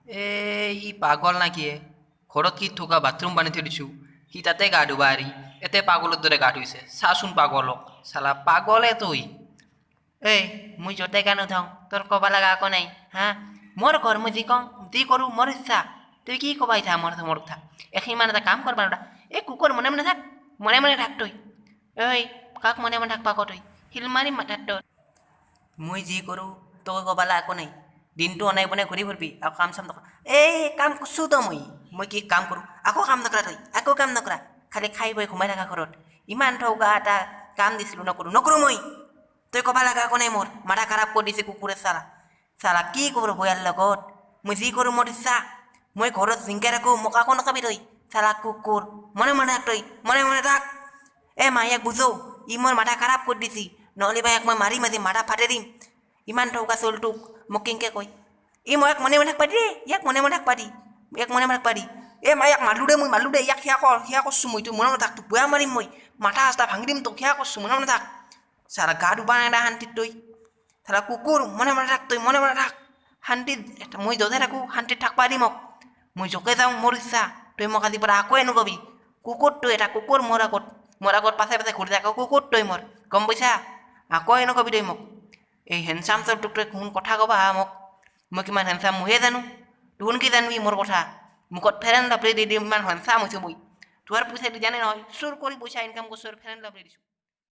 এই ই পাগল না কি? ঘৰত কি থকা বাথৰুম বানাই থৈ দিছোঁ, সি তাতে গা ধুবা এৰি এতে পাগলৰ দৰে গা ধুইছে। চাচোন পাগলক, চালা পাগলে তই। এই মই য'তে গা নুধাওঁ, তোৰ ক'ব লগা একো নাই। হা, মোৰ ঘৰ, মই যি কওঁ যি কৰোঁ মোৰ ইচ্ছা। তুই কি ক'বা ইচ্ছা মোৰ কথা এখিমান এটা কাম কৰবা নোৱাৰা। এই কুকুৰ, মনে মনে থাক, মনে মনে থাক তই। ঐ, কাক মনে মনে থাকবা ক তই? শিল মাৰিম মাথাত তোৰ। মই যি কৰোঁ তই ক'বা লগা একো নাই। দিনটো অনাই বনাই ঘূৰি ফুৰবি আৰু কাম চাম নকৰ। এই কাম কৰছোঁ তো মই কি কাম কৰোঁ? আকৌ কাম নকৰা তই, আকৌ কাম নকৰা, খালি খাই বৈ ঘুমাই থাকা ঘৰত। ইমান থকা এটা কাম দিছিলোঁ, নকৰোঁ নকৰোঁ মই। তই ক'বা লগা একো নাই। মোৰ মাথা খাৰাপ কৰি দিছে কুকুৰে। চালা চালা কি কৰোঁ বয়াৰ লগত? মই যি কৰোঁ মোৰ ইচ্ছা। মই ঘৰত জিংকে ৰাখোঁ, মোক একো নকবি তই। চালা কুকুৰ, মনে মনে থাক তই, মনে মনে থাক। এ মা, ইয়াক বুজো, ই মোৰ মাথা খাৰাপ কৰি দিছি। নহ'লে বা ইয়াক মই মাৰিম, আজি মাথা ফাটি দিম। ইমান থকা চলটোক মোক কেনেকৈ কয় ই? মই ইয়াক মনে মনে থাকবা দি, ইয়াক মনে মনে থাকবা দি, ইয়াক মনে মনে থাকবা দি। এ মা, ইয়াক মাৰলো দে, মই মাৰলো দে ইয়াক। সেয়া কৰ, সেয়া কৰছোঁ মই। তই মনে মনে থাক, তোক বেয়া মাৰিম মই, মাথা আস্তা ভাঙি দিম তোক, সেয়া কৰছোঁ। মনে মনে থাক। চালা গা ধুবা নাই শান্তিত তই। চালা কুকুৰ, মনে মনে থাক তই, মনে মনে থাক শান্তিত। মই য'তে থাকোঁ শান্তিত থাকবা দি মোক। মই য'কে যাওঁ মোৰ ইচ্ছা। তই মোক আজিৰ পৰা আকৌ নকবি। কুকুৰ তই এটা কুকুৰ, মোৰ আগত পাছে পাছে ঘূৰি থাক। কুকুৰ তই মোৰ, গম পাইছা? আকৌ নকবি তই মোক। এই হেণ্ডচাম চবটোক তই কোন কথা ক'বা মোক? মই কিমান হেণ্ডচাম মইহে জানো। তোহোন কি জানিবি মোৰ কথা? মুখত ফেৰ এণ্ড লাভলি দি দিম, ইমান হেণ্ডচাম হৈছোঁ মই। তোহাৰ পইচা দি জানে নহয়, চুৰ কৰি পইচা ইনকাম কৰিছোঁ আৰু ফেৰ এণ্ড লাভলি দিছোঁ।